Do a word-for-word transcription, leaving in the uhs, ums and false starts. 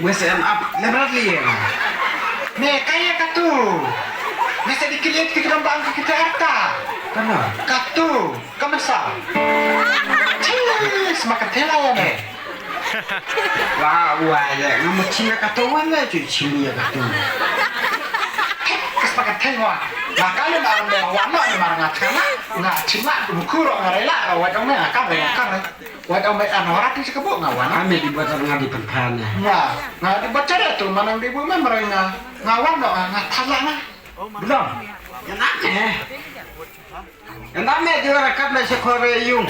Wes em ap lebrat li ya. Me kaya katu. Me sa dikit-dikit kita bang kita arta. Kana? Katu, kaman sa. Cih, semakat tela ya me. Wa wa ya, ngamu chinga katu wan ya, cuy chinga katu. Kes pakat tengwa. Makanya mar me wan no ni mar ngat kana. Ngat chinga buku ro ngarela, wa dong me akam re akam re. Wat ong met ano ratu sikabu nga wan. Ame di buat nga di pengkana. Nga, nga di buat cara tu manang di bu member nga. Nga wan no nga thala nga. Belum. Yang nak eh. Yang nak met di rakat na sekore yung.